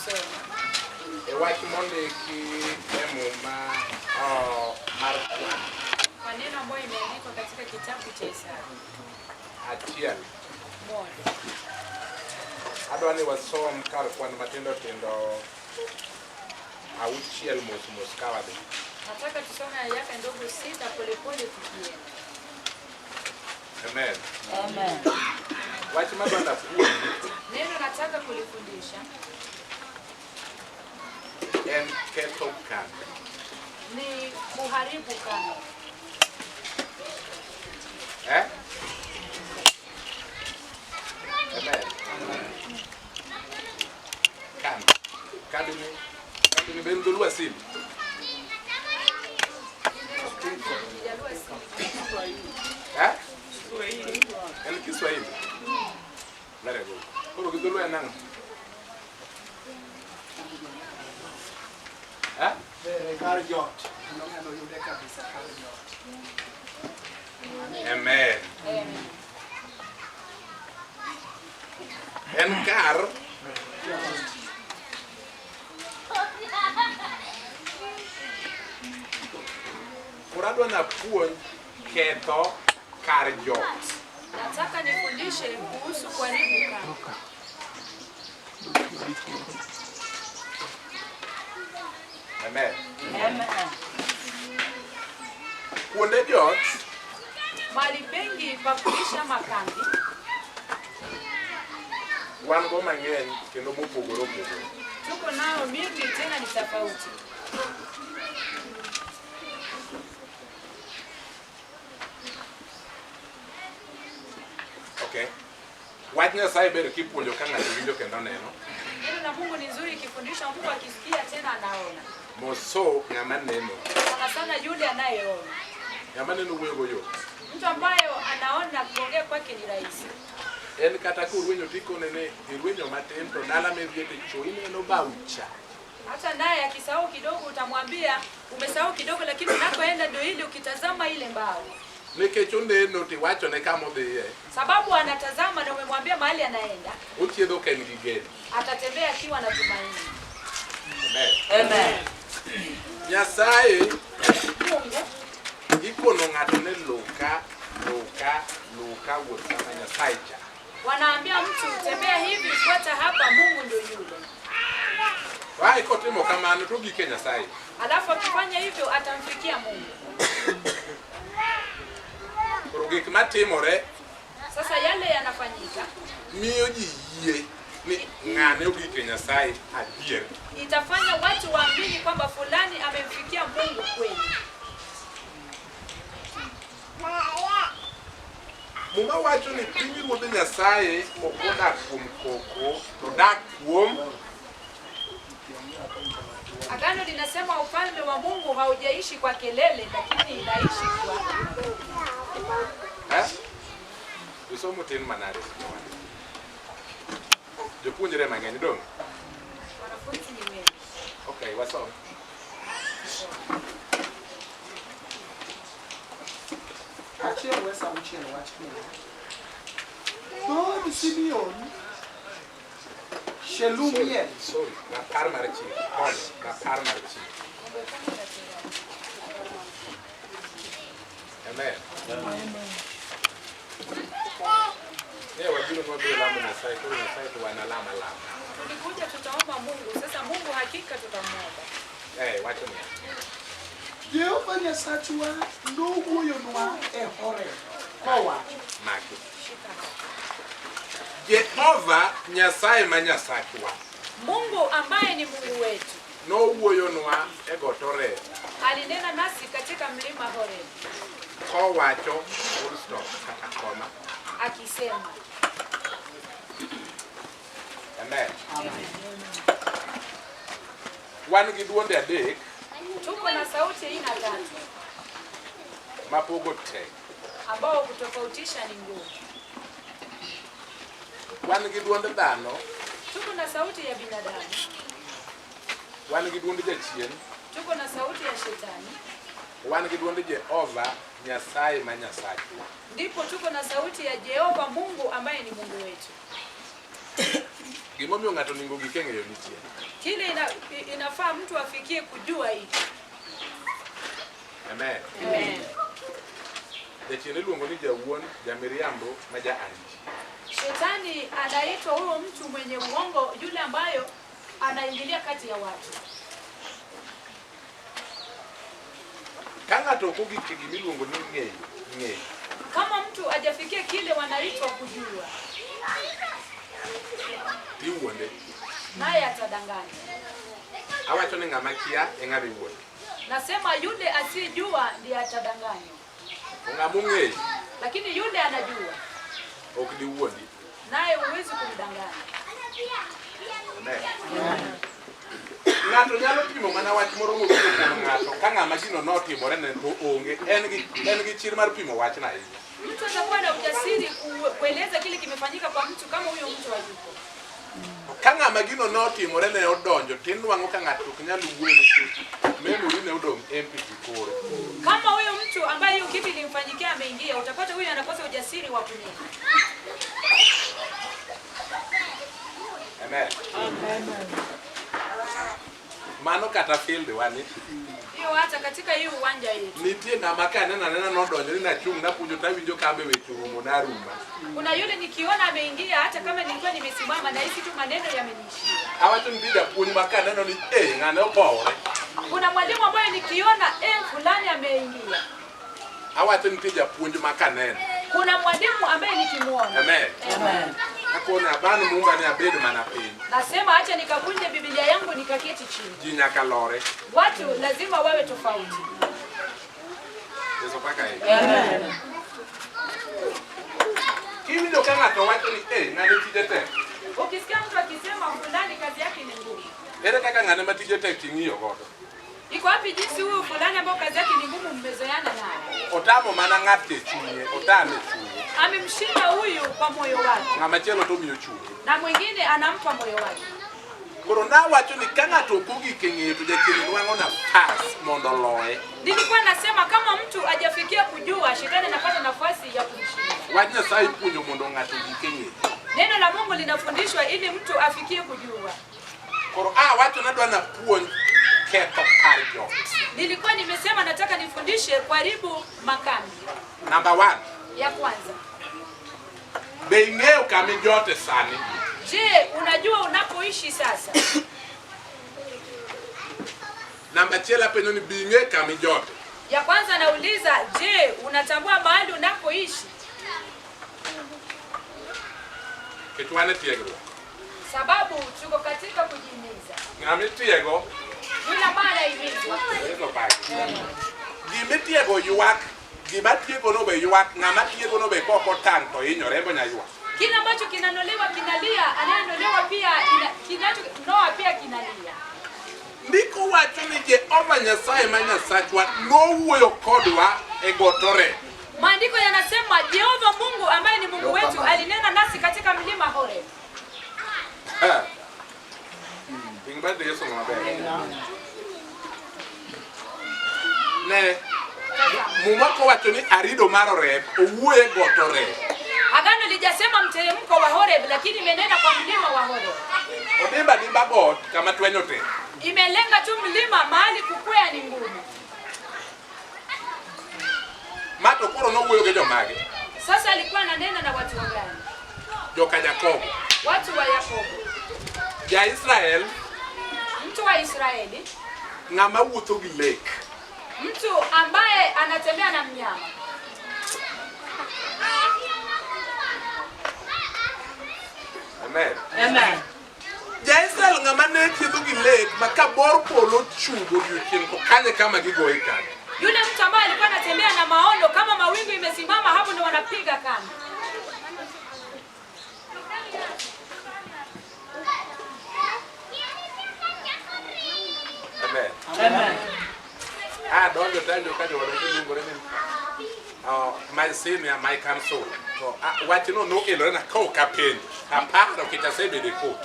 kusoma e wach mondiki e Muma oh, mar kwan kwa neno ambayo imeandikwa katika kitabu cha Hesabu achiel. 1. Adwa ni wasom kar kwan matindo tindo auchiel mos mos ka wadhi. Nataka tusome ayaka ndogo 6 polepole tukienda. Amen. Amen. Wach madwa napuonji Neno nataka kulifundisha en ketho kambi. ni kuharibu kambi. Eh? Amen. Kambi. Kambi ni kambi ni ben dholuo asili. Kijaluo asili. Eh? En Kiswahili. Very good. Koro gi dholuo en ang'o? Eh? Bere kar jot. Kendo ng'ano yude kabisa kar jot. Amen. Amen. En kar Koro adwa napuonj ketho kar jot. Nataka nifundishe kuhusu kuharibu kambi. Amen. Amen. Kuonde jot Mahali pengi pa kuisha makambi wan go mang'eny kendo mopogore opogore. tuko nayo mingi, tena ni tofauti. Okay. Wach Nyasaye ber kipuonjo ka ng'ato winjo kendo neno. Neno la Mungu ni nzuri ikifundishwa, mtu akisikia tena anaona, Moso ng'ama neno. sana sana yule anayeona. Ng'ama neno wuoyo go yot. Mtu ambaye anaona kuongea kwake ni rahisi. En kata korwenyo tikone ni irwenyo matin to dala midhiye to cho ineno baucha. Hata naye akisahau kidogo, utamwambia umesahau kidogo, lakini unakoenda ndio ile, ukitazama ile mbao, Nikech oneno tiwachone kama odhiye, sababu anatazama na umemwambia mahali anaenda, othiedho ka en gi geno. atatembea akiwa na tumaini. Amen. Amen. Nyasaye Mungu ikono ng'ato ni luka, luka, luka wuoth kama Nyasaye cha. wanaambia mtu tembea hivi, fuata hapa, Mungu ndio yule. Wae kotimo kamano to gike Nyasaye. Alafu akifanya hivyo atamfikia Mungu. Koro gik matimore Sasa yale yanafanyika miyo ji yie ni ng'ane ogik e Nyasaye adier. itafanya watu waamini kwamba fulani amemfikia Mungu kweli. Muma wacho ni pinyruodh Nyasaye ok odak kuom koko to dak kuom Agano linasema ufalme wa Mungu haujaishi kwa kelele, lakini inaishi kwa Eh? Isomo tin manade seche Jopuonjre mang'eny dong'? wanafunzi ni wengi. Okay, wasom. Achiel wes auchiel wach niya. Dhood Simeon, Shelumiel, Sorry, rapar mar chik. Pole, rapar mar chik. Amen. Ne wabiro nwabiro lamo Nyasaye, koro Nyasaye to wan alama lama. Tulikuja tutaomba Mungu, sasa Mungu hakika tutamwomba. Eh, wacho niya. Jehova Nyasachwa nowuoyonwa e Horeb kowacho, Maki. Shika hapa. Jehova Nyasaye ma Nyasachwa Mungu ambaye ni Mungu wetu nowuoyonwa e got Horeb alinena nasi katika mlima Horeb kowacho full stop kata koma. akisema, Amen. Wan gi duonde adek tuko na sauti aina tatu mapogo tek. ambao kutofautisha ni ngumu. Wan gi duond dhano, Tuko na sauti ya binadamu, wan gi duond jachien, tuko na sauti ya shetani, wan gi duond Jehova Nyasaye ma Nyasachwa. ndipo tuko na sauti ya Jehova Mungu ambaye ni Mungu wetu. Gimomiyo ng'ato onego gik e ng'eyo nitie. Kile inafaa mtu afikie kujua hiki. Amen. Amen. Jachien iluongo ni jawuon, jamiriambo ma ja anji. Shetani anaitwa huyo mtu mwenye uongo, yule ambayo anaingilia kati ya watu. Ka ng'ato ok ogik e gimiluongo ni ng'eyo, ng'eyo, Kama mtu hajafikia kile wanaitwa kujua, tiwuonde. Naye atadanganya. Awacho ni ng'ama kia e ng'ama iwuondo. Nasema yule asiyejua ndiye atadanganywa, To ng'ama ong'eyo lakini yule anajua ok diwuondi. Naye huwezi kumdanganya. Amen. Ng'ato nyalo pimo mana wach moro mobiro kuom ng'ato ka ng'ama gino notimore ne to onge en gi chir mar pimo wachno ahinya. Mtu atakuwa na ujasiri kueleza kile kimefanyika kwa mtu kama huyo mtu hayupo. Ka ng'ama gino notimore ne odonjo tinwang'o ka ng'ato ok nyal wuoyo nikech memory ne odong' empty koro. Kama huyo mtu ambaye hiyo kitu ilimfanyikia ameingia, utapata huyo anakosa ujasiri wa kunena. Amen. Mano kata field wani Hiyo hata katika hii uwanja yetu. Nitie ng'ama ka aneno anena nodonjo ni nachung' napuonjo tawinjo ka be weche orumo naruma. Kuna yule nikiona ameingia, hata kama nilikuwa nimesimama nahisi tu maneno yameniishia. Awacho ni nitie japuonj ma kaneno ni eh ng'ane opowore. Kuna mwalimu ambaye nikiona fulani ameingia. Awacho ni nitie japuonj ma kaneno. Kuna mwalimu ambaye nikimuona. Amen. Amen. Akone aban mumba ni abedo mana piny. Nasema acha nikakunje Biblia yangu nikaketi chini. Ji nyaka lore. Watu lazima wawe tofauti. Yeso paka e. Amen. Kiwinjo ka ng'ato wacho ni eh ng'ane tije tek. Ukisikia mtu akisema fulani kazi yake ni ngumu. Ere kaka ng'ane ma tije tek ting'iyo godo? Iko wapi jinsi huyu fulani ambao kazi yake ni ngumu mmezoeana naye? Otamo mana ng'at e chunye, otame e chunye. Amemshinda huyu kwa moyo wake. Ng'ama chielo to miyo chunye. Na mwingine anampa moyo wake. Koro nawacho ni ka ng'ato ok ogik e ng'eyo to jachien nwang'o nafas mondo oloye. Nilikuwa nasema kama mtu hajafikia kujua, shetani anapata nafasi ya kumshinda. Wach Nyasaye puonjo mondo ng'ato ogik e ng'eyo. Neno la Mungu linafundishwa ili mtu afikie kujua. Koro awacho nadwa napuonj ketho kar jot. Nilikuwa nimesema nataka nifundishe kuharibu makambi. Number 1. Ya kwanza. Be ing'eyo kama ijote sani? Je, unajua unapoishi sasa? Namba achiel apenjo ni be ing'eyo kama ijote? Ya kwanza nauliza, je, unatambua mahali unapoishi? Nikech wan e tiegruok. Sababu tuko katika kujihimiza. Ng'ama itiego Yule ambaye anahimizwa. Yeso paki. Gima itiego ywak, gima tiego no be ywak, ng'ama tiego no be kok otang' to hinyore, en be onya ywak. Kile ambacho kinanolewa kinalia, anayenolewa pia kinachonoa pia kinalia. Ndiko wacho ni Jehova Nyasaye ma Nyasachwa nowuoyo kodwa e got Horeb. Maandiko yanasema Jehova Mungu ambaye ni Mungu wetu alinena nasi katika mlima Horeb. Ting bad Yesu ng'ama ber. Ne, Muma kowacho ni arido mar Horeb, owuoyo e got Horeb. Agano lijasema mteremko wa Horeb, lakini imenena kwa mlima wa Horeb. Odimba adimba got kama twenyo tek. Imelenga tu mlima mahali kukwea ni ngumu. Ma to koro nowuoyo gi jomage? Sasa alikuwa ananena na watu wa gani? Joka Jakobo. Watu wa Yakobo. Ja Israel Mtu wa Israeli, ng'ama wuotho gi lek. Mtu ambaye anatembea na mnyama. Amen. Amen. Ja Israel ng'ama ne thiedho gi lek ma ka bor polo chungo odiochieng' to kanye kama gigoye kambi. Yule mtu ambaye alikuwa anatembea na maono, kama mawingu imesimama hapo ndo wanapiga kambi. Amen. Amen. Donjo tanjo ka jowadwa luongore ni my senior, my counsel. To wachno nokelore na ka ok apenjo. Aparo nikech asebedo e court.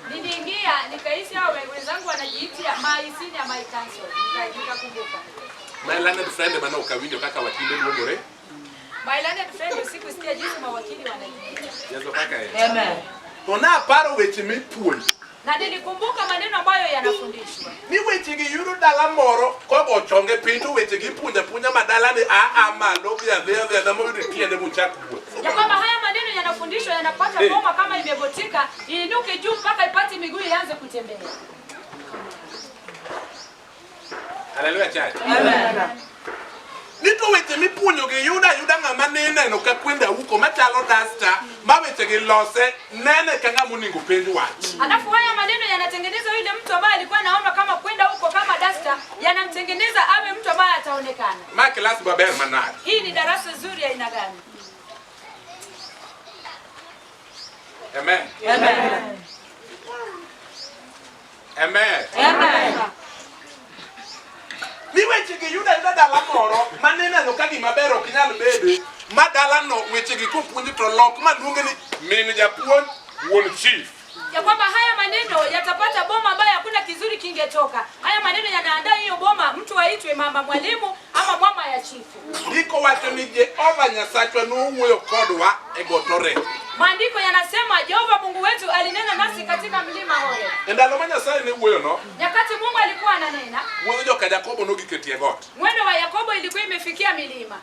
Niliingia nikahisi hao wenzangu wanajiitia my senior, my counsel. Nikakumbuka. My learned friend mane ok awinjo kaka wakinde luongore. My learned friend usikusikia jinsi mawakili wanajiita. Yeso kaka en. Amen. To naparo weche mipuonjo. Na nilikumbuka maneno ambayo yanafundishwa Ni wechegi yudo dala moro kogo chonge piny to wechegi ipuonjo apuonja ma dalani a a malo dhi adhiya dhi adhiya moyudo tiende mochak wuoth. Ya kwamba haya maneno yanafundishwa yanapata Hey. boma kama imegotika iinuke juu mpaka ipate miguu ianze kutembea. Haleluya church. Ni to weche mipuonjogi yudo ayuda ng'ama nineno ka kwenda huko machalo dasta ma wechegi lose nene ka ng'ama onego penj wach. Alafu haya maneno yanatengeneza yule mtu ambaye alikuwa anaona kama kwenda huko kama dasta, yanamtengeneza awe mtu ambaye ataonekana. Ma kilas maber manade. Hii ni darasa zuri ya aina gani? Amen. Amen. Amen. Ni wechegi yudo ayuda dala moro ma nineno ka gima ber ok nyal bede ma dalano wechegi kopuonji to lok ma luonge ni min japuonj wuon chief. Ya kwamba haya maneno yatapata boma ambayo hakuna kizuri kingetoka. Haya maneno yanaandaa hiyo boma, mtu aitwe mama mwalimu ama mama ya chifu. Ndiko wacho ni Jehova Nyasachwa nowuoyo kodwa e got Horeb. Maandiko yanasema Jehova Mungu wetu alinena nasi katika mlima Horeb. E ndalo ma Nyasaye ne wuoyono, Nyakati Mungu alikuwa ananena, wuodh joka Jakobo nogik e tie got. mwendo wa Yakobo ilikuwa imefikia milima,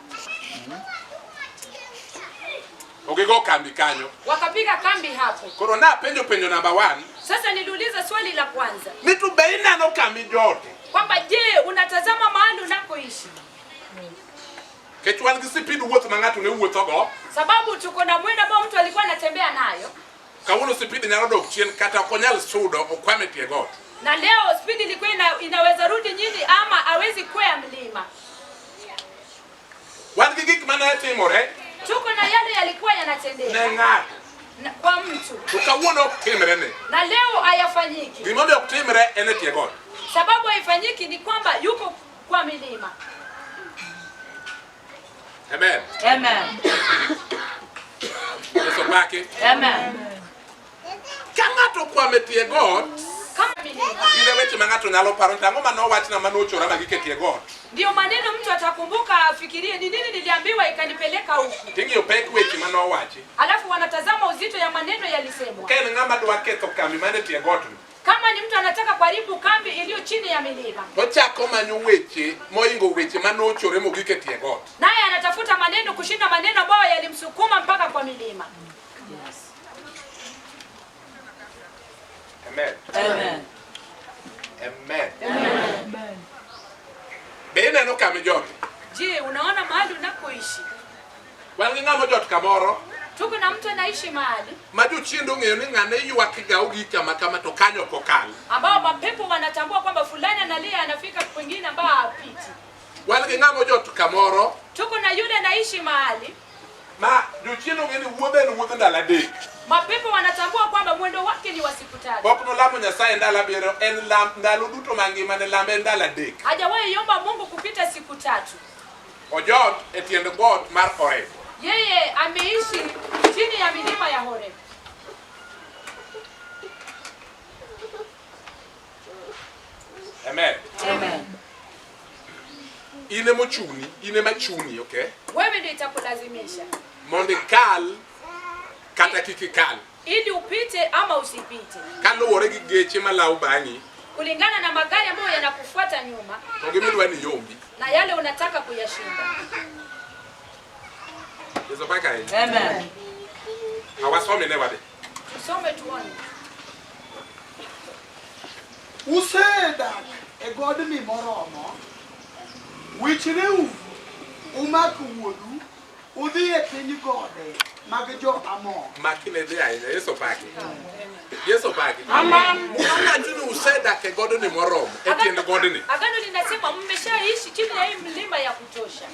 To gigo kambi kanyo. wakapiga kambi hapo. Koro napenjo penjo namba 1 Sasa niliuliza swali la kwanza ni to be ineno kama ijote. kwamba je, unatazama mahali unakoishi? Nikech wan gi sipid wuoth ma ng'ato ne wuothogo, Sababu tuko na mwendo ambao mtu alikuwa anatembea nayo, kawuono sipid nyalo dok chien kata ok onyal sudo okwam e tie got. na leo spidi ilikuwa inaweza rudi nyini ama awezi kwea mlima. Wan gi gik mane timore Tuko na yale yalikuwa yanatendeka ne ng'ato kwa mtu to kawuono ok timre ne. na leo hayafanyiki. Gimomiyo ok timre en e tie got. Sababu haifanyiki ni kwamba yuko kwa milima. Amen. Amen. Yesu paki. Amen. Ka ng'ato okwamo e tie got, Kama milima gin e weche ma ng'ato nyalo paro ni ang'o manowachna manochora ma gik e tie got. ndiyo maneno mtu atakumbuka, afikirie ni nini niliambiwa ikanipeleka huku. Ting'iyo pek weche manowachi. Alafu wanatazama uzito ya maneno yalisemwa. Ka en ng'ama dwa ketho kambi man e tie gotno, Kama ni mtu anataka kuharibu kambi iliyo chini ya milima, tochako manyo weche moingo weche manochore mogik e tie got. naye anatafuta maneno kushinda maneno ambayo yalimsukuma mpaka kwa milima. Amen. Amen. Amen. Be ineno kama ijote? Je, unaona mahali unakoishi? Wan gi ng'ama ojot kamoro Tuko na mtu anaishi mahali ma jochiende ong'eyo ni ng'ane ywak ga ogik kama kama to kanyo ok okal. ambao mapepo wanatambua kwamba fulani analia anafika kwingine ambao hapiti. Wan gi ng'ama ojot kamoro Tuko na yule anaishi mahali ma jochiende ong'eyo ni wuodhe en wuodh ndalo adek. mapepo wanatambua kwamba mwendo wake ni wa siku tatu. Pok nolamo Nyasaye ndalo abiriyo, en lam, ndalo duto mangima ne lambe en ndalo adek. Hajawahi omba Mungu kupita siku tatu. Ojot e tiend got mar Horeb. Yeye ameishi chini ya milima ya Horeb. Amen. Amen. In emochuni, in ema chuni, okay? Wewe ndio itakulazimisha Mondo ikal kata kik ikal. ili upite ama usipite, Kaluwore gi geche malawo bang'i kulingana na magari ambayo yanakufuata nyuma to gi midwa ni yombi. na yale unataka kuyashinda. Yesu paka ahinya. Amen. Awasome ne wadhi. Tusome tuone. Usedak e godni moromo, wichreuru, umak wuodhu, udhi e piny gode mag jo-Amor. Makine dhi ahinya. Yesu paki. Yesu paki. Muma wacho ni usedak e godni moromo, e tiend godni. Agano linasema mmeshaishi chini ya hii mlima ya kutosha,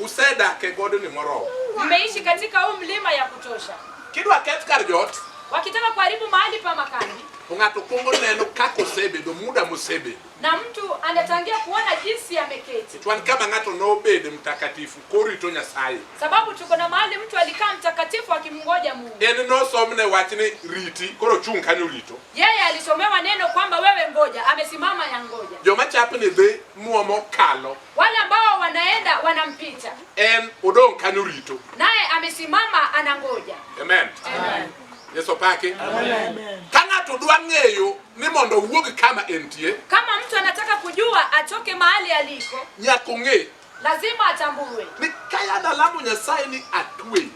Usedak e godni moromo. mmeishi katika huu mlima ya kutosha. Kidwa keth kar jot, Wakitaka kuharibu mahali pa makambi, to ng'ato kuongo neno kaka osebedo, muda mosebedo. na mtu anatangia kuona jinsi ameketi, Nikech wan kama ng'ato nobede mtakatifu korito Nyasaye. sababu tuko na mahali mtu alikaa mtakatifu akimngoja Mungu. En nosomne wach ni riti, koro ochung' kanyo rito. Yeye alisomewa neno kwamba wewe ngoja, amesimama ya ngoja. Joma chapni dhi muomo kalo, Wale ambao wanaenda wanampita, en odong' kanyo rito. naye amesimama anangoja. Amen. Amen. Yesu opaki. Ka ng'ato dwa ng'eyo ni mondo owuog kama entie, Kama mtu anataka kujua atoke mahali aliko, nyaka ong'e lazima atambue. Ni kayanda lamo Nyasaye ni atweyo.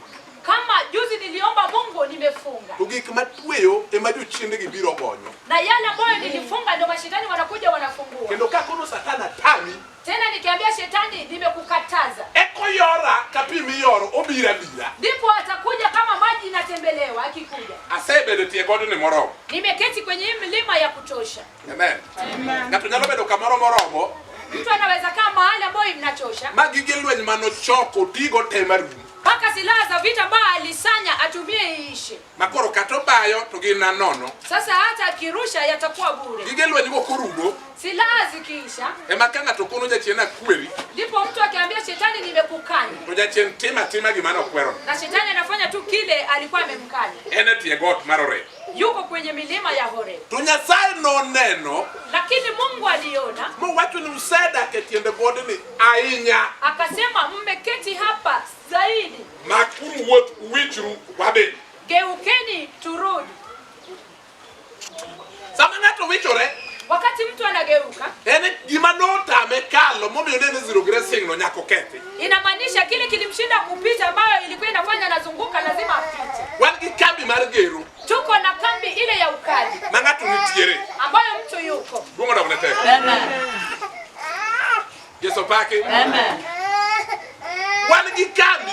Kama juzi niliomba Mungu nimefunga, To gik matweyo ema jochiendegi biro gonyo. Na yale ambayo nilifunga ndio mashetani wanakuja wanafungua. Kendo ka koro Satan atami, Tena nikiambia shetani nimekukataza, eko yora ka pi miyoro obiro abira. Ndipo atakuja kama maji inatembelewa. Akikuja, Asebedo e tie godni moromo. Nimeketi kwenye hii milima ya kutosha. Amen. Ng'ato nyalo bedo kamoro moromo Mtu anaweza kaa mahali ambayo inachosha ma gige lweny manochoko tigo te marum. Mpaka silaha za vita ambayo alisanya atumie iishe. Ma koro kata obayo to gin na nono. Sasa hata akirusha yatakuwa bure. Gige lweny go korumo Silaha zikiisha, ema ka ng'ato kono jachien akweri ndipo mtu akiambia shetani nimekukanya, to jachien timo atima gima nokwerono. Na shetani anafanya tu kile alikuwa amemkanya. En e tie got mar Horeb. Yuko kwenye milima ya Horeb. To Nyasaye noneno Lakini Mungu aliona, mowacho ni usedak e tiend godni ahinya. Akasema mmeketi hapa zaidi, Makuru wuoth uwichru wadhi. Geukeni turudi. Sama ng'ato wichore, Wakati mtu anageuka, en gima notame kalo momiyo ne en zero grazing no nyaka okethi. Inamaanisha kile kilimshinda kupita ambayo ilikuwa inafanya anazunguka lazima apite. Wan gi kambi mar gero Tuko na kambi ile ya ukali ma ng'ato nitiere. Ambayo mtu yuko. Duong' odok ne teko. Amen. Yesu opaki. Amen. Wan gi kambi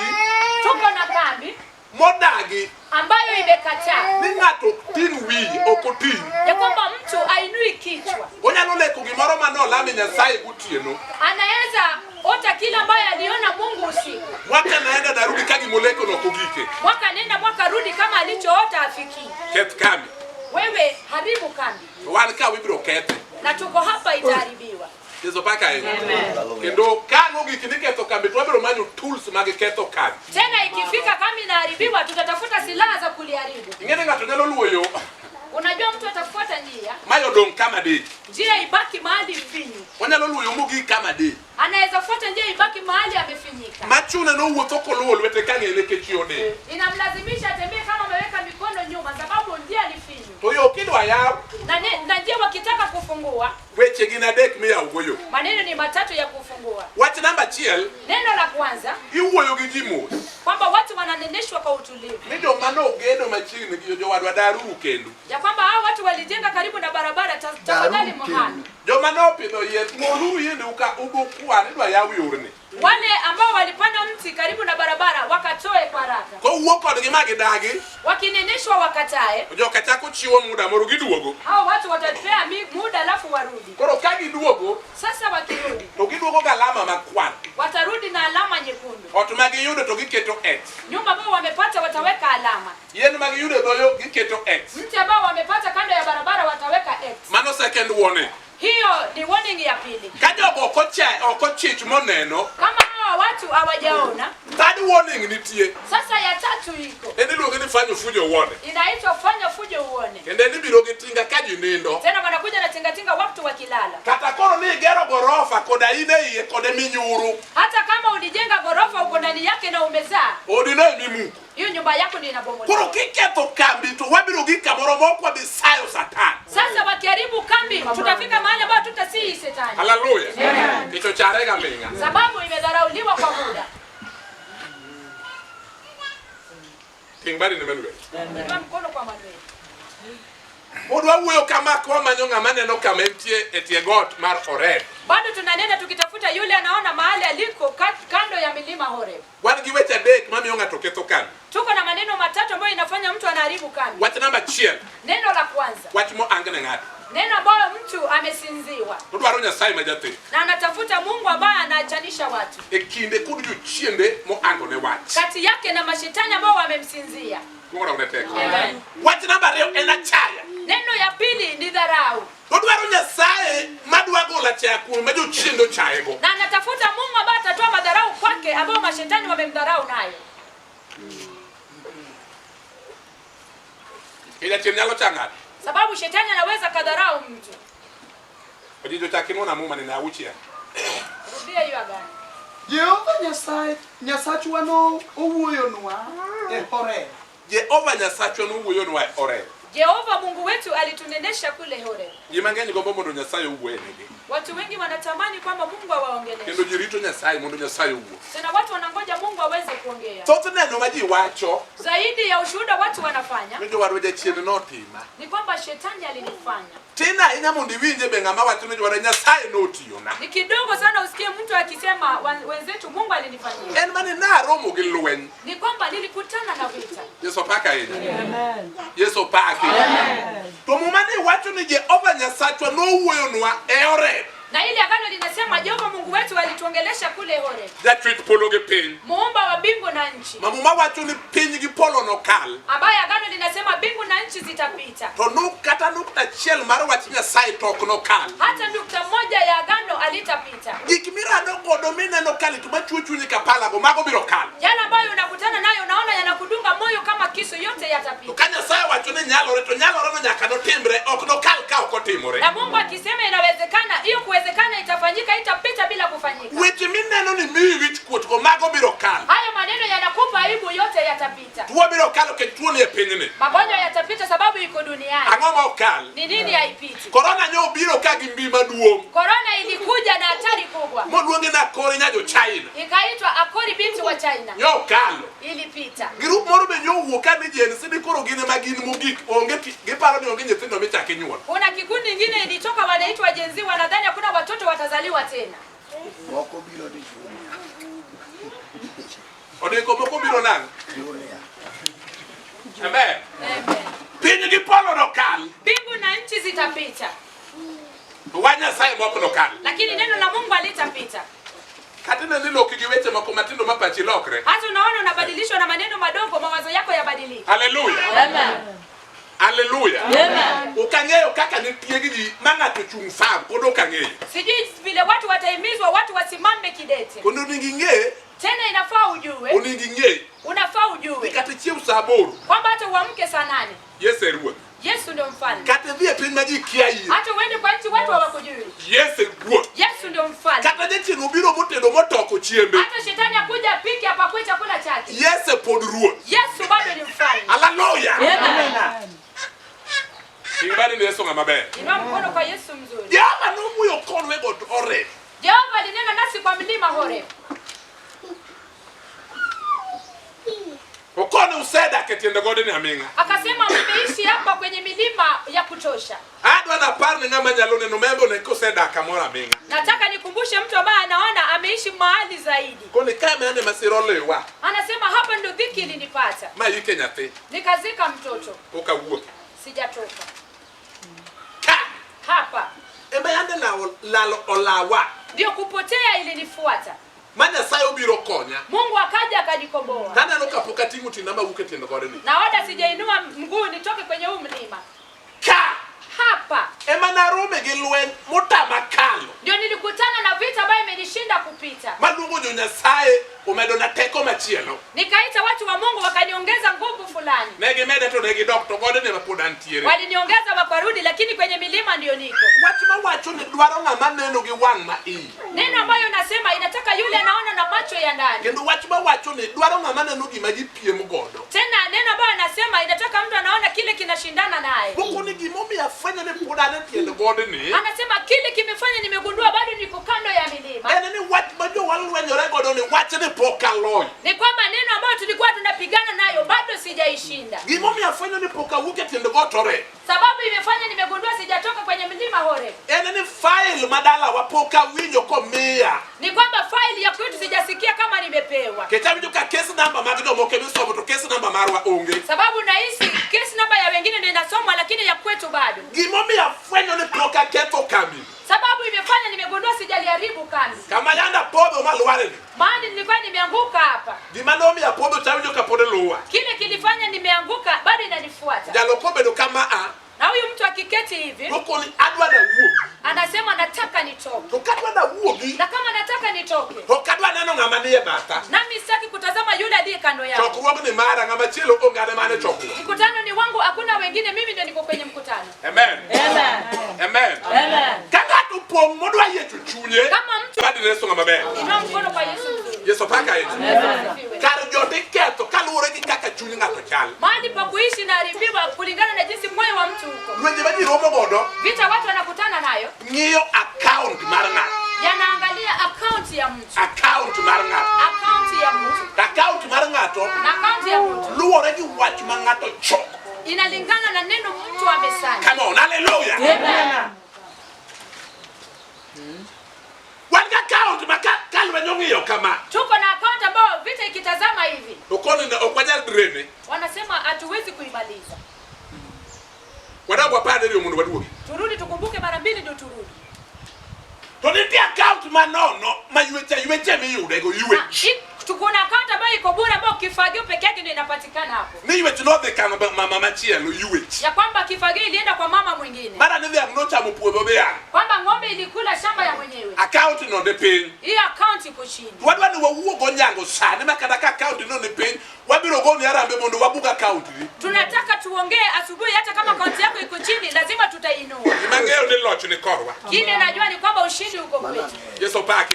Tuko na kambi modagi ambayo imekataa ni ng'ato ok ting' wiye, ok oting'. Ya kwamba mtu ainui kichwa. Onyalo leko gimoro mane olame Nyasaye gotieno. Anaweza ota kile ambayo aliona Mungu usiku. Mwaka naenda narudi ka gimoleko no ok ogike. Mwaka nenda mwaka rudi kama alichoota afikii. Keth kambi. Wewe haribu kambi. To wan ka wibiro kethe. Na tuko hapa itaharibiwa. Yesu opaki ahinya. Amen. Kendo ka ang' ogik ni ketho kambi to wabiro manyo tools mag ketho kambi. Tena ikifika kambi inaharibiwa tutatafuta silaha za kuliharibu. Ing'e ni ng'ato nyalo luwo yo Unajua mtu atafuata njia. Ma odong' kama dich. Njia ibaki mahali mfinyu. Onyalo luwo yo mogik kama dich. Anaweza fuata njia ibaki mahali amefinyika. Machune nowuotho koluwo lwete ka ng'e nikech yo dich. Inamlazimisha atembee kama ameweka mikono nyuma sababu njia ni finyu. To yo kidwa yaw, Na njia wakitaka kufungua, weche gin adek miyawogo yo. Maneno ni matatu ya kufungua. Wach namba achiel, Neno la kwanza, iwuoyo gi ji mos. Kwamba watu wananeneshwa kwa utulivu. Ni joma nogedo machiegni gi jowadwa daruru kendo. Ya kwamba hao watu walijenga karibu na barabara, tafadhali muhame. Joma nopidho yien, ng'oluru yiendeu ka ugo kwan idwa yaw yorni. Wale ambao walipanda mti karibu na barabara wakatoe kwa haraka. Kowuo kodgi ma gidagi, Wakineneshwa wakatae. to joka chako chiwo muda moro giduogo. Hao watu watapea muda alafu warudi. Koro ka giduogo, Sasa wakirudi, to giduogo gi alama makwar. Watarudi na alama nyekundu. Ot ma giyudo to giketo X. Nyumba ambao wamepata wataweka alama. Yien ma giyudo e dho yo giketo X. Mti ambao wamepata kando ya barabara wataweka X. Mano second warning. Hiyo ni warning ya pili. Ka jogo ok ochich moneno, Kama hawa watu hawajaona, third warning nitie. Sasa ya tatu iko. En iluonge ni fanya fujo uone. Inaitwa fanya fujo uone. Kendo en ibiro gi tinga ka ji nindo. Tena wanakuja na tingatinga watu wakilala. Kata koro ni igero gorofa koda in e iye kode minyuru. Hata kama ulijenga gorofa uko ndani yake na umezaa, Odi no emimuko. Hiyo nyumba yako ndio inabomolewa. Koro kiketho kambi to wabiro gi kamoro mok wadhi sayo Satan. Sasa wakiharibu kambi tutafika mahali ambapo tutasii Shetani. Haleluya. Amen. Kicho chare ga ming'a. Sababu imedharauliwa kwa muda. Ting' badi ne Manuel. Inua mkono kwa Manuel. Pod wawuoyo kama kwamanyo ng'ama neno kama entie e tie got mar Horeb. Bado tunanena tukitafuta yule anaona mahali aliko kando ya milima Horeb. Wan gi weche adek mamiyo ng'ato ketho kambi. Tuko na maneno matatu ambayo inafanya mtu anaharibu kambi. Wach namba achiel. Neno la kwanza. Wach moang ne ng'ato. Neno ambayo mtu amesinziwa. Odwaro Nyasaye ma jathek. Na anatafuta Mungu ambaye anaachanisha watu. E kinde kod jochiende moango ne wach. Kati yake na mashetani ambao wamemsinzia. Luongo dok ne teko. Amen. Wach namba ariyo en achaya. Neno ya pili ni dharau. Odwaro Nyasaye madwa golo achaya kuome ma jochiende ochayego. Na anatafuta Mungu ambaye atatoa madharau kwake ambao mashetani wamemdharau nayo. Jachien nyalo cha ng'ato. Sababu shetani anaweza kadharau mtu. Ojijo chak inwona muma ni auchiel. Rudia hiyo agano. Jehova Nyasaye Nyasachwa no owuoyonwa e Horeb. Jehova Nyasachwa nowuoyonwa e Horeb. Jehova Mungu wetu alitunenesha kule Horeb. Ji mang'eny gombo mondo Nyasaye owuoyenegi. Watu wengi wanatamani kwamba Mungu awaongeleshe. Kendo ji rito Nyasaye mondo Nyasaye owuo. Tena watu wanangoja Mungu aweze kuongea. Thoth neno ma ji wacho Zaidi ya ushuhuda watu wanafanya ni jowadwa jachien notima. ni kwamba shetani alinifanya. Tin ahinya mondo iwinje be ng'ama wacho ni jowadwa Nyasaye notiyona. Ni kidogo sana usikie mtu akisema wenzetu Mungu alinifanyia. En mani naromo gi lweny. Ni kwamba nilikutana na vita. Yesu opaki ahinya. Yesu opaki. To muma ni wacho ni Jehova Nyasachwa nowuoyonwa e Horeb. Na ile agano linasema Jehova Mungu wetu alituongelesha kule Horeb. Jachwech polo gi piny. Muumba wa mbingu na nchi. Ma muma wacho ni piny gi polo nokal. Ambaye agano linasema mbingu na nchi zitapita. To nuk kata nukta achiel mar wach Nyasaye to ok nokal. Hata nukta moja ya agano alitapita. Gik mirado godo mineno kalit machuo chunyi ka palago mago biro kalo. Yale ambayo unakutana nayo unaona yanakudunga moyo kama kisu, yote To yatapita. ka Nyasaye wacho ni nyalore to nyalore no nyaka notimre ok nokal ka ok otimore. Na Mungu akisema inawezekana, hiyo kuwezekana itafanyika, itapita bila kufanyika. Weche mineno ni miyi wich kuot go mago biro kalo. Hayo maneno yanakupa aibu, yote yatapita. Tuo biro kalo nikech tuo ni e pinyni. Magonjwa yatapita sababu iko duniani. Ang'o ma ok kal? Ni nini haipiti? Korona nyo obiro ka gi mbi maduong' Korona ilikuja na hatari kubwa, moluonge ni akori nya jo China. ikaitwa Akori binti wa China, Nyo okalo. ilipita. Grup moro be nyo owuok ka ni Gen Z ni koro gin ema gin mogik onge giparo ni onge nyithindo michak inyuol. Kuna kikundi ingine ilitoka wanaitwa Gen Z, wanadhani hakuna watoto watazaliwa tena. Moko biro ni Junior. Odeko moko biro nang'o? Junior. Amen. Amen. Piny gi polo nokal. Mbingu na nchi zitapita, To wach Nyasaye mok nokal. lakini neno la Mungu halitapita. Kata ineno iloki gi weche moko matindo ma pachi lokre. Hata unaona unabadilishwa na maneno madogo, mawazo yako yabadilika. Haleluya. Amen. Haleluya. Amen. Ok ang'eyo kaka nitieg ji ma ng'ato chung' firm pod ok ang'eyo. Sijui vile watu watahimizwa, watu wasimame kidete. Kendo onego ing'e, Tena inafaa ujue, onego ing'e unafaa ni ujue kata ichiew sa aboro, kwamba hata uamke saa 8 Yesu e Ruoth. Yesu ndio mfalme. Kata idhi e piny ma ji kia in, Hata uende kwa nchi watu hawakujui, Yesu e Ruoth. Yesu ndio mfalme. Kata jachien obiro motedo motoko chiembe, Hata shetani akuja apike apakue chakula chake, Yesu pod Ruoth. Yesu bado ni mfalme. Haleluya. Amen. Ting' badi ni Yesu ng'ama ber. Inua mkono kwa Yesu mzuri. Jehova nowuoyo kodwa e got Horeb. Jehova alinena nasi kwa mlima Horeb. Okone usedak e tiend godni aming'a. Akasema mmeishi hapa kwenye milima ya kutosha. Adwa napar ni ng'ama nyalo neno membe one kosedak kamoro aming'a. Nataka nikumbushe mtu ambaye anaona ameishi mahali zaidi. Koni ka ema masira oliwa Anasema hapa ndo dhiki ilinipata. ma ike nyathi Nikazika mtoto, pok awuok. sijatoka. Ka Hapa ema yande lalo olawa ndio kupotea ilinifuata. ma Nyasaye obiro konya. Mungu akaja akanikomboa. Taneno kapok ating'o tienda mawuok e tiend godni. Na wala sijainua mguu nitoke kwenye huu mlima. Ka Hapa ema narome gi lweny motama kalo. ndio nilikutana na vita ambayo imenishinda kupita. Maluongo jo Nyasaye omedona teko machielo. Nikaita watu wa Mungu wakaniongeza nguvu fulani. Ne gimeda to ne gidok to godni ema pod antiere. Waliniongeza wakarudi, lakini kwenye milima ndio niko. Wach mawacho ni dwaro ng'ama neno gi wang' ma iye. Neno ambayo nasema inataka yule anaona na macho ya ndani. Kendo wach mawacho ni dwaro ng'ama neno gima ji piem godo. Tena neno ambayo anasema inataka mtu anaona kile kinashindana naye. Moko ni gimomiyo afwenyo ni pod an e tiend godni. Anasema kile kimefanya nimegundua bado niko kando ya milima. En ni wach ma jowa lwenyore godo ni wach ni pok aloyo. Ni kwamba neno ambayo tulikuwa tunapigana nayo bado sijaishinda. Gimomiyo afwenyo ni pok awuok e tiend got Horeb. Sababu imefanya nimegundua sijatoka kwenye mlima Horeb. En ni file ma dalawa pok awinjo komiya. Ni kwamba faili ya kwetu sijasikia kama nimepewa. Nikech awinjo ka case number mag jomoko emisomo to case number marwa onge. Sababu nahisi kesi namba ya wengine ndio inasomwa lakini ya kwetu bado. Gimomiyo afwenyo ni pok aketho kambi. Sababu imefanya nimegundua sijaliharibu kambi. Kama yande apodho malwareni. Mahali nilikuwa nimeanguka hapa. Gima nomiyo apodho cha awinjo ka pod luwa. Kile kilifanya nimeanguka bado inanifuata. Jalo kobedo kama a Na huyu mtu akiketi hivi nokoni adwa nawuogi. anasema nataka nitoke. To kadwa nawuogi Na kama nataka nitoke, to kadwa neno ng'ama nie batha. nami sitaki kutazama yule aliye kando yangu. Chokruogni mara ng'ama chielo onge an ema an e chokruok. Mkutano ni wangu, hakuna wengine, mimi ndio niko kwenye mkutano. Amen. Amen. Amen. Amen. Ka ng'ato opong' modwa yiecho chunye. Kama mtu Badi ne Yesu ng'ama ber. inua mkono kwa Yesu mzuri. Yesu paka ahinya. Yesu asifiwe. Kar jot iketho kaluwore gi kaka chuny ng'ato chal. Mahali pa kuishi inaharibiwa kulingana na jinsi moyo wa mtu uko. Lwenje ma ji romo godo Vita watu wanakutana nayo ng'iyo account mar ng'ato. yanaangalia akaunti ya mtu, Account mar ng'ato. akaunti ya mtu To account mar ng'ato na akaunti ya mtu luwore gi wach ma ng'ato choko. inalingana na neno mtu amesanya. Come on, hallelujah. Amen. Wan gi account ma ka lweny ong'iyo kama Tuko na akaunti ambayo vita ikitazama hivi to koni ne ok wanyal drene. wanasema hatuwezi kuimaliza. Wadag wapar diriyo mondo waduogi. Turudi tukumbuke mara mbili ndio turudi. To nitie account ma nono ma yweche yweche miyudego Na, ywech. tuko na akaunti ambayo iko bure ambayo kifagio peke yake ndio inapatikana hapo, Ni ywech nodhi kama mama machielo ywech. ya kwamba kifagio ilienda kwa mama mwingine, Mara ni dhiang' nochamo puodho dhiang'. kwamba ng'ombe ilikula shamba ya mwenyewe. Account no ni piny. Hiyo akaunti iko chini. To wadwa ni wawuog onyango sani ma kata ka account no ni piny wabiro goni harambe mondo wabug account ni. Tunataka tuongee asubuhi, hata kama akaunti yako iko chini, lazima tutainua. Gima ang'eyo ni loch ni korwa. Kile najua ni kwamba ushindi uko kwetu, Yesu opaki.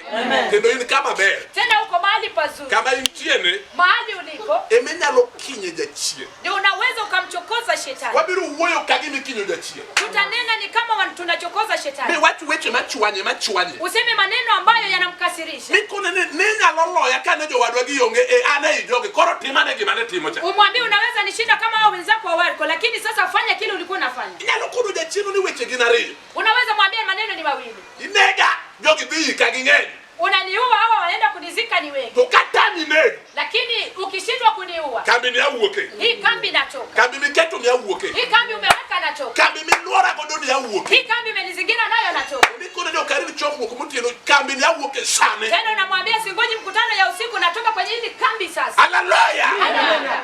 Kendo in kama ber. tena uko mahali pazuri. Kama intiene Mahali ulipo eminyalo kinye jachien. ndio unaweza ukamchokoza shetani. Wabiro wuoyo ka gima ikinyo jachien. Tutanena ni kama tunachokoza shetani, Miwach weche machwanye machwanye. useme maneno ambayo yanamkasirisha, Mikone ni ninyalo loya kane jowadwa gionge e an ei jogi koro timane gima ne timo cha. umwambie unaweza nishinda kama hao wenzako hawako, lakini sasa fanya kile ulikuwa unafanya. Inyalo kono jachien ni weche gin ariyo. Unaweza mwambie maneno ni mawili, Inega jogi dhi ika ging'eny. unaniua hawa wanaenda kunizika ni wengi, To katami negi lakini ukishindwa kuniua kambi ni awuoke. hii kambi natoka, Kambi miketo ni awuoke. hii kambi umeweka natoka, Kambi miluora godo ni awuoke. hii kambi umenizingira nayo natoka. Mikone ni ok arit chokruok motieno kambi ni awuoke sani. Tena unamwambia singoji mkutano ya usiku, natoka kwenye hili kambi sasa. Haleluya! Haleluya.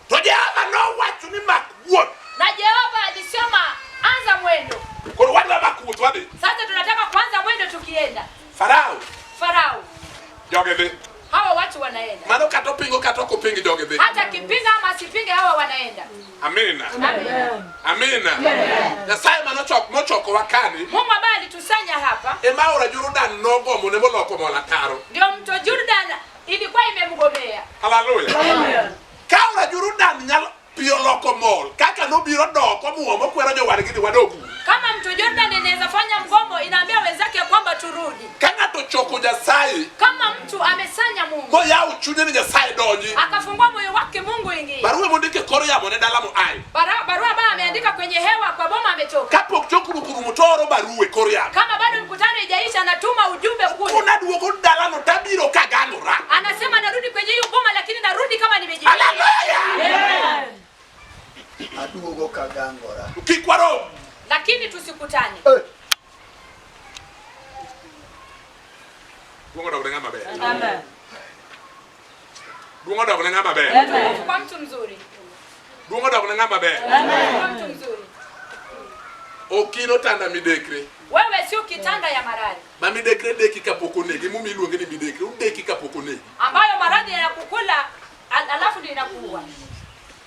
To Jehova nowacho ni mak wuoth. Na Jehova alisema anza mwendo. Koro wadwa mak wuoth wadhi. Sasa tunataka kuanza mwendo tukienda. Farao Farao, jogi dhi. hawa watu wanaenda. Mano kata opingo kata ok opingi jogi dhi. Hata akipinga ama asipinge hawa wanaenda. Amina. Amen. Amina. Nyasaye manochokowa kani Mungu ambaye alitusanya hapa ema aora Jordan nogomo ne moloko mol ataro. ndio mto Jordan ilikuwa imemgomea. Haleluya. Ka aora Jordan nyalo piyo loko mol kaka nobiro dok omuomo kwero jowadgi ni wadogu. Kama mto Jordan inaweza fanya mgomo, inaambia wenzake ya kwamba turudi. Ka ng'ato ochoko Nyasaye Kama mtu amesanya Mungu moyawo chunye ni Nyasaye donji. akafungua moyo wake Mungu ingie. Barua mondiko e kor yamo ne dala moaye. Barua ambayo ameandika kwenye hewa kwa boma ametoka. Kapok chokruok orumo to ooro barua e kor yamo. Kama bado mkutano haijaisha, anatuma ujumbe kule. Kona duogo dalano tabiro kagangora. Anasema narudi kwenye hiyo boma, lakini narudi kama nimejificha. Haleluya! Aduogo kagangora. Kik warom. Lakini tusikutane. Duong' odog ne ng'ama ber. Amen. Duong' odog ne ng'ama ber. Utukufu kwa mtu mzuri. Duong' odog ne ng'ama ber. Utukufu kwa mtu mzuri. Ok in otanda midekre. Wewe sio kitanda ya maradhi Ma midekre deki kapok onegi. Emomiyo iluonge ni midekre. Odeki kapok onegi. ambayo maradhi yanakukula alafu ndio inakuua.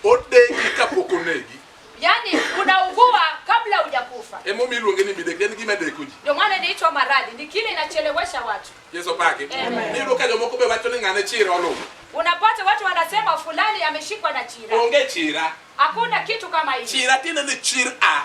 Odeki kapok onegi. Yaani unaugua kabla hujakufa. Emomiyo iluonge ni midekre. En gima deko ji. Ndio maana inaitwa maradhi, ni kile inachelewesha watu. Yesu opaki. Amen. Iyudo ka jomoko be wacho ni ng'ane chira oluwo. Unapata watu wanasema fulani ameshikwa na chira. Onge chira. Hakuna kitu kama hicho. Chira tiende ni chir a.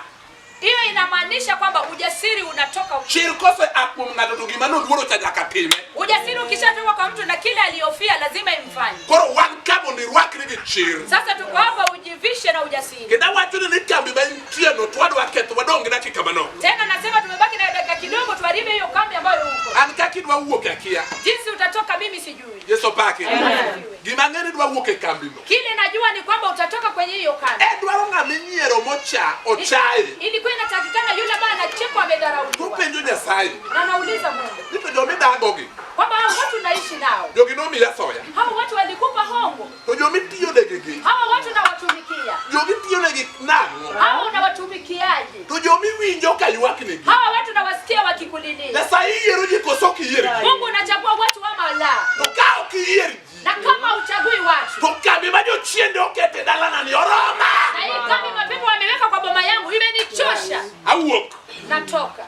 Hiyo inamaanisha kwamba ujasiri unatoka. Chir kose a kuom ng'ato to gima noluoro cha nyaka time. Ujasiri ukishatoka kwa mtu na kile aliyofia lazima imfanye. Koro wan ka mondo irwakri gi chir. Sasa tuko hapa ujivishe na ujasiri. Kendo awacho ni kambi ma intie no to wadwa ketho wadong' gi dakika manok. Tena nasema tumebaki na dakika kidogo tuharibe hiyo kambi ambayo uko. An kaka idwa wuok e akia. Jinsi utatoka mimi sijui. Yesu opaki. Amen. Gima ang'e ni idwa wuok e kambino. Kile najua ni kwamba utatoka kwenye hiyo kambi. E dwaro ng'ama inyiero mocha ochaye. Ilikuwa inatakikana yule ambaye anachekwa amedharauliwa. Topenjo Nyasaye. Na nauliza Mungu Ni to jomidagogi. kwamba hao watu naishi nao, Jogi nomiyi asoya. hao watu walikupa hongo, To jomitiyonegi hawa watu nawatumikia, jogi tiyonegi nang'o? hawa unawatumikiaje? To jomiwinjo ka ywaknegi. Hawa watu nawasikia wakikulilia. Nyasaye yiero ji koso ok iyier ji? Mungu unachagua watu ama la? To ka ok iyier ji, Na kama uchagui watu, to kambi ma jochiende oketo e dalana ni oroma. na hii kambi mapepo wameweka kwa boma yangu imenichosha, Awuok. natoka.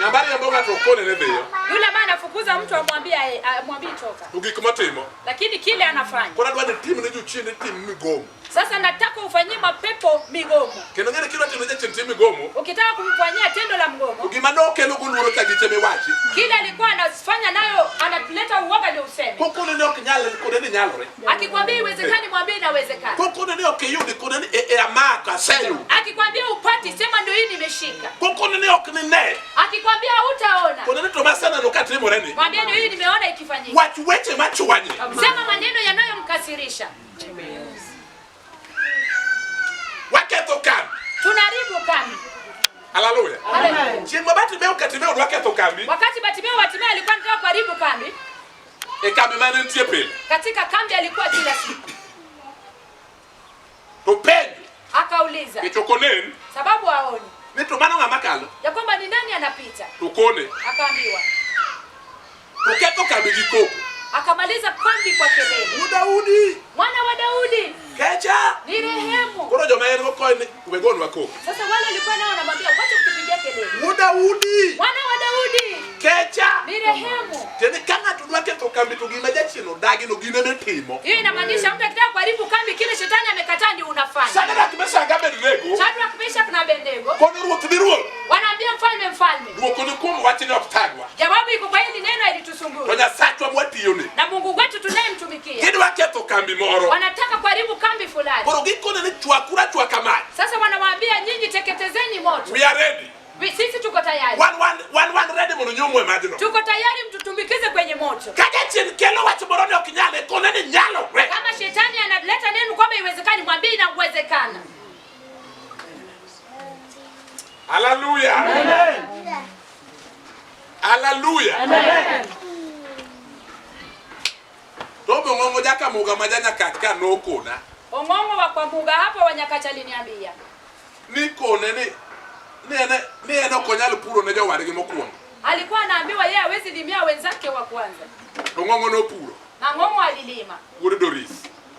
Ng'ama riembo ng'ato ok kone ni dhiyo. Yule ambaye anafukuza mtu amwambie amwambie toka, To gik motimo. lakini kile anafanya. Koro adwa ni tim ne jochiende tim migomo. Sasa nataka ufanyie mapepo migomo. Kendo ng'eni kidwa timo ne jachien tim migomo, Ukitaka kumfanyia tendo la to mgomo, gima nokelo go luoro cha giche miwachi. kile alikuwa anafanya nayo analeta uoga ndio useme. Kokone ni ok nyalre, kone ni nyalore. Akikwambia iwezekani, mwambie inawezekana. Kokone ni ok iyudi, kone ni e amako aseyudo. Akikwambia upati, sema ndio hii nimeshika. Kokone ni ok nine, Akikwambia hutaona, kone ni to maseneno katimore ni. mwambie ndio hii nimeona ikifanyika. Wach weche machwanye. Sema maneno yanayomkasirisha. Waketho kambi. Tunaharibu kambi. Haleluya. Haleluya. Chieng' ma Bartimeo Katimeo dwa ketho kambi, Wakati Bartimeo Bartimeo alikuwa anataka kuharibu kambi, e kambi mane nitie pile. katika kambi alikuwa kila siku. To penjo, Akauliza nikech ok onen, sababu haoni ni to mano ng'ama kalo, ya kwamba ni nani anapita. to kone. Akaambiwa, To ketho kambi gi koko. akamaliza kambi kwa kelele, Wuod Daudi, mwana wa Daudi kecha. ni rehemu. Koro joma en go koni, we gonwa koko. Sasa wale walikuwa nao wanamwambia wacha kutupigia kelele, Wuod Daudi, mwana wa Daudi kecha. ni rehemu. Tiende ka ng'ato dwa ketho kambi to gima jachien odagi no gin ema itimo. Hiyo inamaanisha mtu akitaka kuharibu kambi, kile shetani amekataa ndio unafanya. Shadrach, Meshach, Abednego Shadrach, Meshach na Abednego kono ruoth ni ruoth. wanaambia mfalme, mfalme, Dwoko ni kuom wachni ok thagwa. jawabu iko kwa hili neno To ilitusumbua, Nyasachwa mwatiyone. na Mungu wetu tunayemtumikia Gidwa ketho kambi moro. wanataka kuharibu kambi fulani. Koro gikone ni chwakuru achwaka mach. Sasa wanawaambia nyinyi, teketezeni moto, We are ready. Sisi tuko tayari, Wan ready mondo nyumwa e majno. tuko tayari mtutumbikize kwenye moto. Ka jachien kelo wach moro ni ok nyalre, kone ni nyalore. Kama shetani analeta neno kwamba iwezekani, mwambie inawezekana. Hallelujah. Hallelujah. To bong'ong'o jakamuga ma janyakach ka nokona Ong'ong'o wa kwa Muga hapo wa Nyakach aliniambia ni kone ni en ok onyal puro ne jowadgi mokwongo. alikuwa anaambiwa yeye hawezi limia wenzake wa kwanza, To ng'ong'o nopuro na Ng'ong'o alilima, wuod Doris.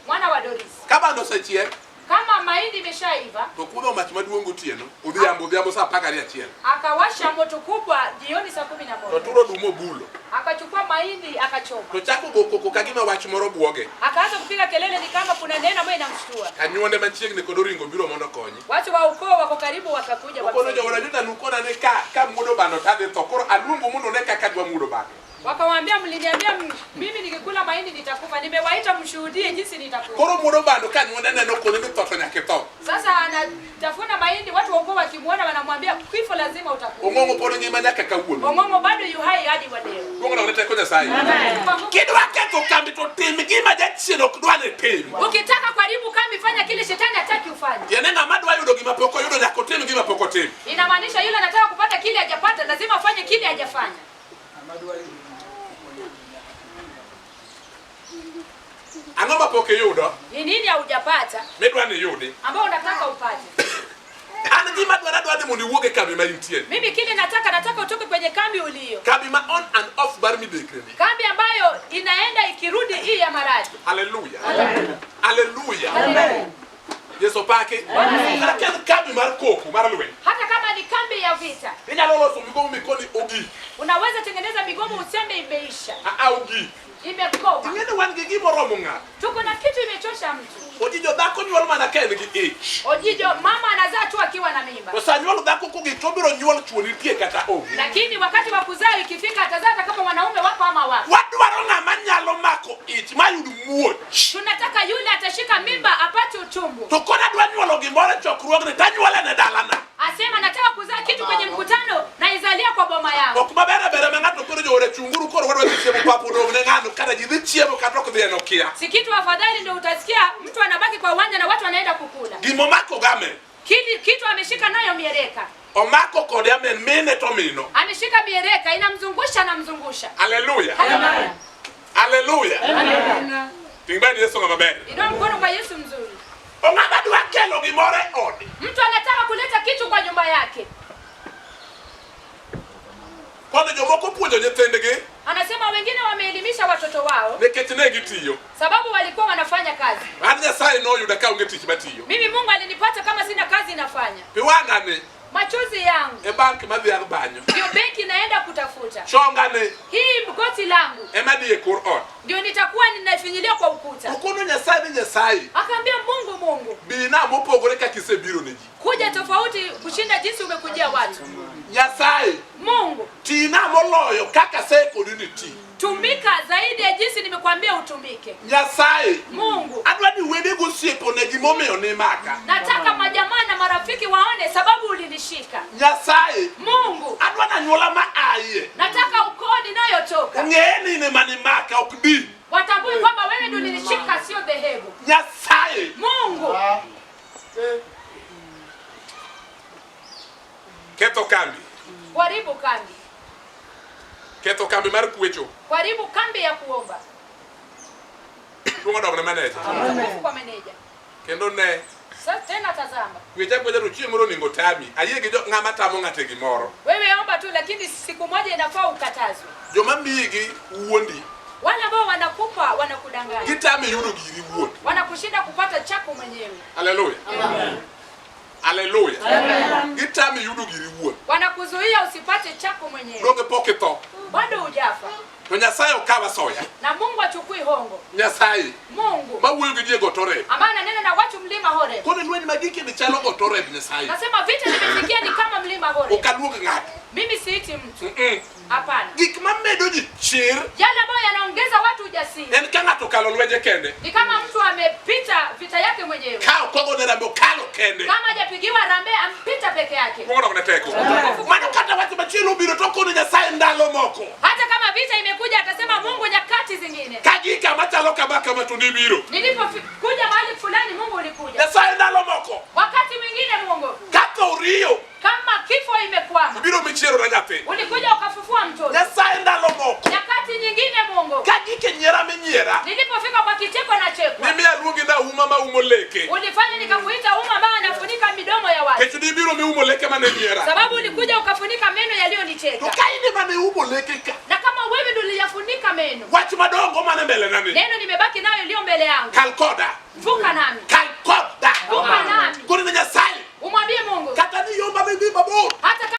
mwana wa Doris. Ka bando osechiek Kama mahindi imeshaiva, to kudho mach maduong' gotieno odhiambo odhiambo saa apar gariyo achiel. akawasha moto kubwa jioni saa kumi na To moja turo oduma obulo. akachukua mahindi akachoma, To chako go koko ka gima wach moro buoge. akaanza kupiga kelele, ni kama kuna neno ambayo inamshtua. Anyuonde machiegni kod oringo biro mondo okonye. Watu wa ukoo wako karibu wakakuja Kono wamsaidia. jogoda juta nukona ni ka muodo bando tadhi tho. Koro aluongo mondo one kaka dwa muodo bando. Wakamwambia, mliniambia mimi nikikula mahindi nitakufa, nimewaita mshuhudie jinsi nitakufa. Koro muodo bando ka anyuonde neno kone ni tho to nyaka itho. Sasa anatafuna mahindi, watu wa ukoo wakimuona wanamwambia kifo lazima utakufa. Ong'ong'o pod ngima nyaka kawuono. Ong'ong'o bado yu hai hadi wa leo. Duong' dok ne teko Nyasaye. Kwa nguvu. Kidwa ketho kambi to tim gima jachien ok dwa ni tim. Ukitaka kuharibu kambi, fanya kile shetani hataki ufanye. Tiende ng'ama dwa yudo gima pok oyudo nyaka otim gima pok otim. Inamaanisha yule anataka kupata kile hajapata, lazima afanye kile hajafanya. Ang'o ma pok iyudo Ni nini haujapata midwa ni iyudi? ambao unataka upate? An gima dwaro adwa ni mondo iwuog e kambi ma intie. Mimi kile nataka utoke kwenye kambi uliyo, Kambi ma on and off mar midekre ni. kambi ambayo inaenda ikirudi hii ya maradhi. Hallelujah. Hallelujah. Yesu opaki. Kata ka en kambi mar koko mar lweny. Hata kama ni kambi ya vita, Inyalo loso migomo mikoni ogik. unaweza tengeneza migomo useme imeisha, Aa ogik. imekoma. Ing'e ni wan gi gimoromo ng'ato. Tuko na kitu imechosha mtu. Ojijo dhako nyuol mana ka en gi ich. Ojijo, mama anazaa tu akiwa na mimba, To sa nyuol dhako kogik to obiro nyuol chuo nitie kata onge. lakini wakati wa kuzaa ikifika, atazaa hata kama wanaume wako ama wapo. Wadwaro ng'ama nyalo mako ich mayud muoch. Tunataka yule atashika mimba apate utumbo, To koro adwa nyuolo gimoro e chokruogni tanyuole ne dalana. asema nataka kuzaa kitu kwenye mkutano na izalia kwa boma yangu. Ok maber abera ma ng'ato koro joore chunguru koro wadwa dhi chiemo pap odong' ne ng'ano kata ji dhi chiemo kata ok dhi en okia. Si kitu afadhali ndio utasikia mtu anabaki kwa uwanja na watu wanaenda kukula. Gimomako gamen. Kitu ameshika nayo miereka, Omako kode amen mine to mino. ameshika miereka inamzungusha anamzungusha. Haleluya. Haleluya. Haleluya. Ting' bad Yesu ng'ama ber. Inua mkono kwa Yesu mzuri. Ong'ama dwa kelo gimoro e ode. Mtu anataka kuleta kitu kwa nyumba yake, Kono jomoko puonjo nyithindgi anasema wengine wameelimisha watoto wao nikech ne gitiyo. sababu walikuwa wanafanya kazi. An Nyasaye noyuda kaonge tich matiyo. Mimi Mungu alinipata kama sina kazi nafanya. Pi wang'a ni Ma Machozi yangu E bank madhi banyo. ndio benki naenda kutafuta. Chonga ni Hii goti langu ema dhi e kor ot. ndio nitakuwa ninaifinyilia kwa ukuta. Okono Nyasaye ni Nyasaye. Akaambia Mungu, Mungu, Bina mopogore kaka isebiro ne ji. kuja tofauti kushinda jinsi umekujia watu. Nyasaye Mungu, tina moloyo kaka asekoni ni ti. tumika zaidi ya jinsi nimekuambia utumike. Nyasaye Mungu, adwa ni wede gosiepo ne gimomiyo nimaka. nataka majamaa na marafiki waone sababu ulinishika. Nyasaye Mungu, adwa ni anyuola ma aye. nataka ukoo ninayotoka Ong'e ni in ema nimaka ok din. watambue kwamba wewe ndio ulinishika, sio dhehebu. Nyasaye Mungu, ketho kambi. kuharibu kambi, Ketho kambi mar kwecho. kuharibu kambi ya kuomba. Duong' odok ne maneja. Utukufu kwa meneja. Kendo ne Sasa tena tazama, kwecha kwecha to chieng' moro onego tami. Ayie gi jo ng'ama tamo ng'ato e gimoro. wewe omba tu, lakini siku moja inafaa ukatazwe. Joma miyigi wuondi. Wale ambao wanakupa wanakudanganya, Gitami yudo giri wuon. wanakushinda kupata chako mwenyewe, Haleluya. Haleluya. Gitami yudo giri wuon. wanakuzuia usipate chako mwenyewe. Donge pok itho. Bado hujafa To Nyasaye ok kaw asoya. na Mungu achukui hongo. Nyasaye Mungu mawuoyo gi ji e got Horeb. ambaye ananena na watu mlima Horeb, Koro lweny magikeni chalo got Horeb Nyasaye. nasema vita nimefikia ni kama mlima Horeb. Ok aluong ng'ato. Mimi siiti mtu, Mm-mm. hapana. Gik mamedo ji chir Yale ambayo yanaongeza watu ujasiri en ka ng'ato okalo lwenje kende. ni kama mtu amepita vita yake mwenyewe, Ka ok ogone rambe okalo kende. kama hajapigiwa rambe ampita peke yake. Duong' odok ne teko. Mano kata wach machielo obiro to okono Nyasaye ndalo moko. Hata kama vita imekuja, atasema Mungu, nyakati zingine Ka gika machalo kama kama to nibiro. nilipokuja mahali fulani, Mungu ulikuja. Nyasaye ndalo moko. Wakati mwingine Mungu, Kaka oriyo kama kifo imekwama, ibiro michiero na nyathi. ulikuja ukafufua mtoto. Nyasaye ndalo moko. Nyakati nyingine Mungu, Ka gike nyiera minyiera. nilipofika kwa kicheko na chekwa, Nimiya aluongi nauma maumo leke. ulifanya nikakuita uma ambayo anafunika midomo ya watu, Kech nibiro miumo leke mane nyiera. sababu ulikuja ukafunika meno To yaliyonicheka, ka in ema ne umo leke ka. na kama wewe ndio uliyafunika meno, Wach madongo mane mbele nani. neno nimebaki nayo iliyo mbele yangu, Kal koda. vuka nami, Kal